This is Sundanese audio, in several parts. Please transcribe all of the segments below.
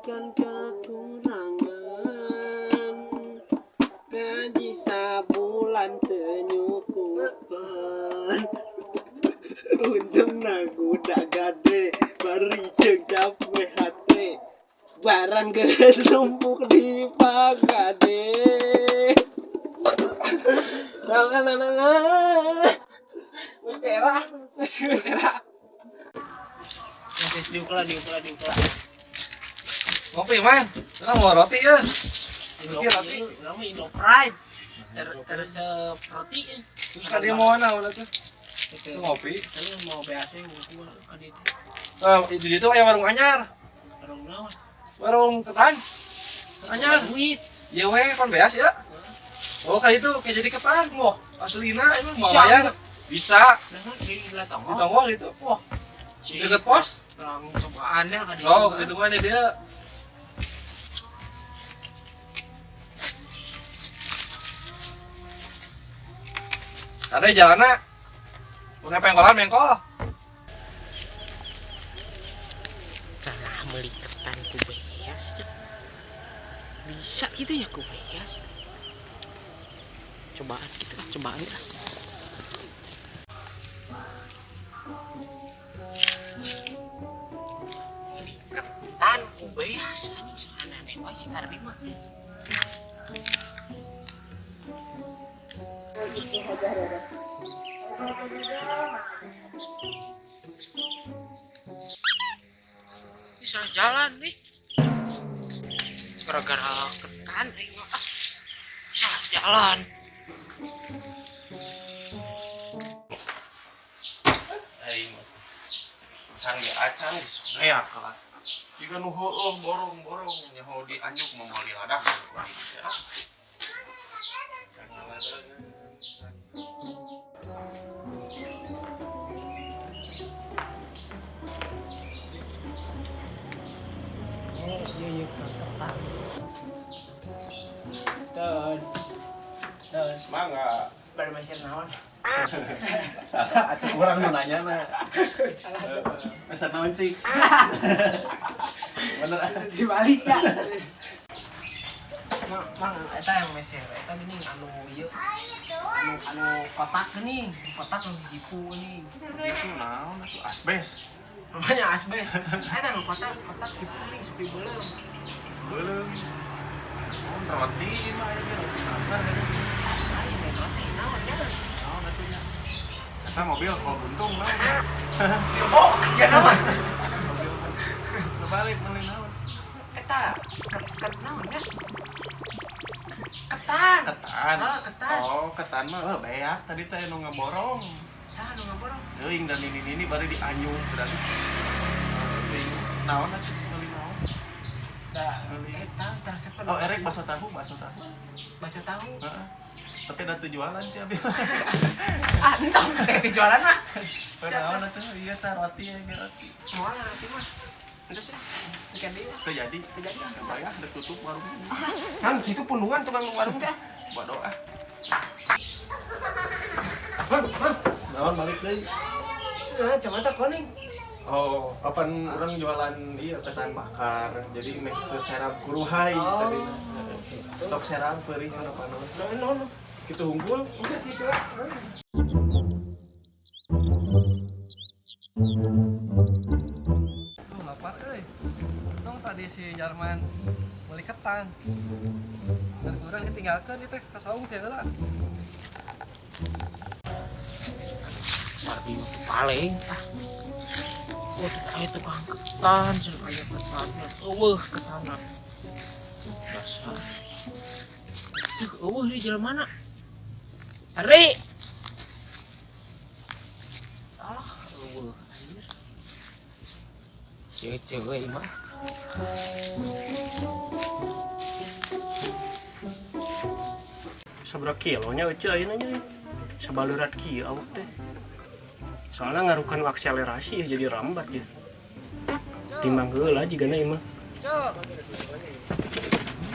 Maafkan kekurangan. Gaji sabulan teu nyukupan. Untung aku udah gade, bari jeung capek hate. Barang geus numpuk di pagade. Nah, nah, nah, nah, nah. Wis era, wis wis era. Wis diukla, diukla, diukla. Ngopi, man. Sekarang mau roti ya. Roti, roti. Urang mah Indo Pride. Terus roti. Terus tadi mau mana udah tuh? Itu Ngopi. Tadi mau BAC ngumpul ka ditu. Ah, di situ kayak warung anyar. Warung naon? Warung ketan. Anyar. Duit. Ya we, kon beas ya. Oh, kayak itu kayak jadi ketan. Wah, aslina emang mau Bisa. bayar. Bisa. Nah, di belah Di tonggoh. tonggoh gitu. Wah. Deket pos. Orang cobaannya ka ditu. Oh, gitu mah dia. Ada jalannya. Punya pengkolan mengkol. Karena beli ketan ku beas ya. Bisa gitu ya ku beas. Cobaan gitu, cobaan ah. Beli ketan ku beas anjing aneh-aneh wae si Kardi mah. Ini salah jalan nih. Gara-gara ketan aing mah ah. Salah jalan. Aing mah. Can ge acan geus beak lah. Jiga nu heueuh borong-borong nyaho di anjuk mau meuli ladang aing bisa. Kan ngaladangan. Oh, iya iya ketan. Dan dan Mangga. baru meser naon? Salah atuh urang nu nanya na. Salah. Meser naon cik? Bener ah. Dibalik ya. Mang, mang eta yang meser, eta geuning anu ieu. Anu anu kotak geuning, kotak nu jipu geuning. Itu naon atuh asbes. Namanya asbes. Eta anu kotak, kotak jipu geuning sepi beuleum. Beuleum. Oh, roti mah aya ge roti bakar kan. Lain we roti naon nya? Naon atuh nya? Eta mobil kalau buntung naon. Oh, ya naon? Mobil kebalik meuli naon? Eta ket naon nya? Ketan. Ketan. Ah, ketan. Oh, ketan mah beak tadi teh nu ngaborong. Saha nu ngaborong? Teuing dan ini bari dianyung berarti. Teuing naon atuh meuli naon? Da, Meuli. eta resep Oh, erek bakso tahu, bakso tahu. Bakso tahu. Heeh. Tapi ada jualan sih abi mah. Ah, entong teh jualan mah. Naon atuh? Iya tah roti ya ge roti. Moal roti mah. Terus ya, ikan deui lah. Teu jadi. Teu jadi ah. Saya udah tutup warungnya. Kan gitu pundungan tukang warung teh. Buat doa. Naon balik deui? Nah, kacamata kuning. Oh, kapan orang jualan iya ketan bakar. Jadi meh teu serap kuruhai Oh. tadi. Sok serap perih kana panon. No, no, no. Kitu unggul. Udah gitu lah. Duh, lapar euy. Untung tadi si Jarman beli ketan. Dan kurang ditinggalkan ieu teh ka saung teh heula. Barbie mah paling ah. Waduh, aya tukang ketan, cenah aya ketan. Eueuh ketan. Dasar. Tuh, eueuh di jalan mana? Ari. Ah, eueuh anjir. Cewek-cewek mah. Sabaraha kilonya euceu ayeuna nya? Sabaleurat kieu awak teh. Soalnya ngarukan akselerasi ya jadi rambat ya. Timbang heula jigana ieu mah. Cok.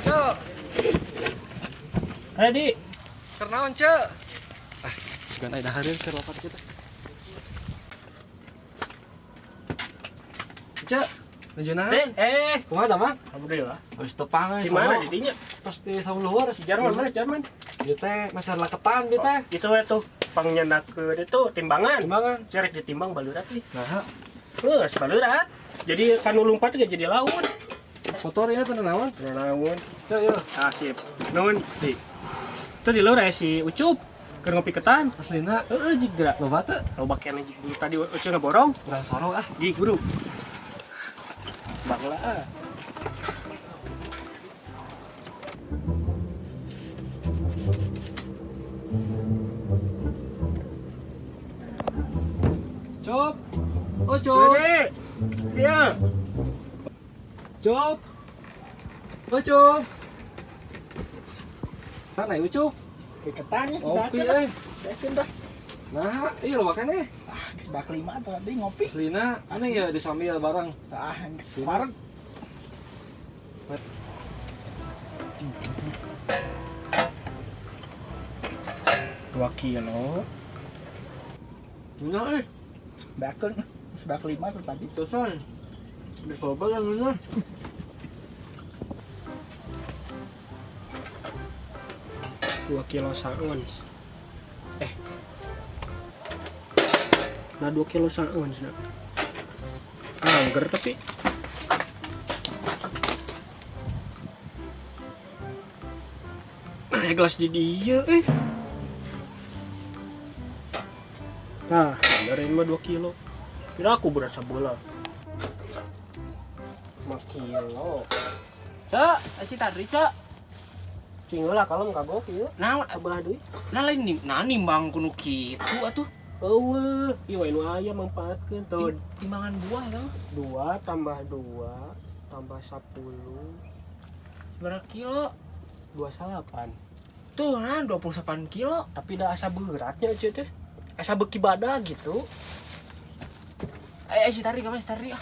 Cok. Ready? Keur naon, Cek? Ah, sugan aya dahareun keur lapar kita. Cek, Nuju naon? Eh. Kumaha damang? Alhamdulillah. Geus tepang euy. Di mana didinya? Pas di saung luhur. Si Jarman mana Jarman? Ieu teh masalah ketan ieu teh. Itu we tuh pangnyandakeun itu timbangan. Timbangan. Cerek ditimbang balurat nih. Nah, Heuh, balurat. Jadi kan lumpat ge jadi laut. Motor ini teh naon? Naon? Yuk, yuk. Ah, sip. Nuhun, di. Itu di luar aya si Ucup keur ngopi ketan. Aslina Heeh, jig geura. loba teu? Loba keneh jig dulu tadi Ucup ngaborong. Urang sorong ah. Jig buru. Bangla ah. Cup. Oh, Cup. Dia. Cup. Oh, Cup. Mana ya, Ucup? Ketannya Ngopi euy. Beakeun dah. Nah, iya loba keneh. Ah, geus bak lima tuh tadi ngopi. Aslina aneh ya disambil bareng. Sah, geus bareng. Dua kilo. Nuna euy. Beakeun. Geus bak lima tuh tadi. Terusan. Dicoba kan nuna. 2 kilo saons. Eh. Nah 2 kilo saons nah. Angger tapi. Nah, gelas di dia eh. Nah, benerin mah 2 kilo. Kira aku berat sebelah. 5 kilo. Cek, si tadi cek. Cing lah kalem kagok ieu. Nah, Sebelah deui. nah lain nah nimbang kuno kitu atuh. Eueuh, ieu wae nu aya manfaatkeun tuh. Timbangan buah tau. 2 tambah 2 tambah 10 Berapa kilo? 28. Tuh nah 28 kilo. Tapi dah asa beratnya aja teh. Asa beuki badag gitu. Eh, si tari kamu si tari ah.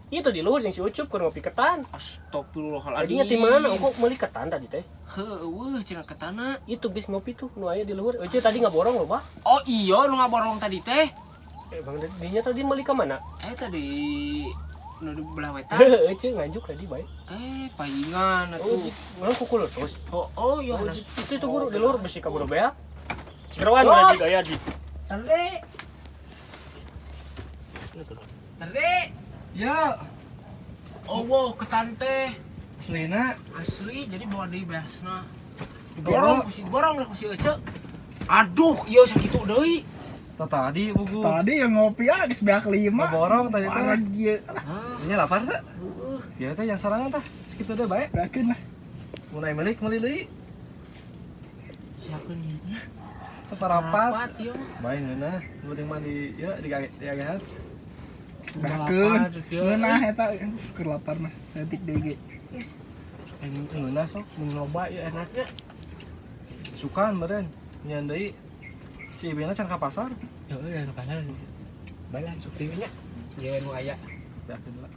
Itu di luhur yang si Ucup keur ngopi ketan. Astagfirullahaladzim. Tadinya di mana? Kok meuli ketan tadi teh? Heueuh, cenah ketana. Itu geus ngopi tuh nu aya di luhur. Eueuh tadi ngaborong loh, Bah. Oh iya, nu ngaborong tadi teh. Eh, Bang, dinya tadi meuli ka mana? Eh tadi nu di belah wetan. Heueuh, eueuh nganjuk tadi bae. Eh, paingan Oh, atuh. urang kukul terus. Oh, oh iya. Oh, itu tuh guru di luhur besi kabur beak. Jeroan mana jig aya di. Tadi. Tadi. Ya, Oh, wow, ketan teh. aslina Asli, jadi bawa deui beasna. Diborong ku si diborong lah ku si Ece. Aduh, ieu sakitu deui. Tah tadi buku. Tadi yang ngopi ah geus beak lima. Ngaborong tadi teh. Parah ieu. Lah, Ini lapar teh? Heeh. Ya teh yang sorangan tah. Sekitu deh bae. beakeun lah. Mulai melik meuli deui. Siapkeun hiji. Separapat. Ieu mah. Bae ngeunah, penting mah di ya di diagehan. Beakeun. Lapar, ieu. Ngeunah eta keur lapar mah. Saeutik deui ge. Ngeunah sok. Mun loba ieu enaknya. Sukan meureun. Nyian deui. Si Ibina can ka pasar. Heeh, ya ke pasar. Bae lah sok deui nya. Ieu nu aya. Beakeun lah.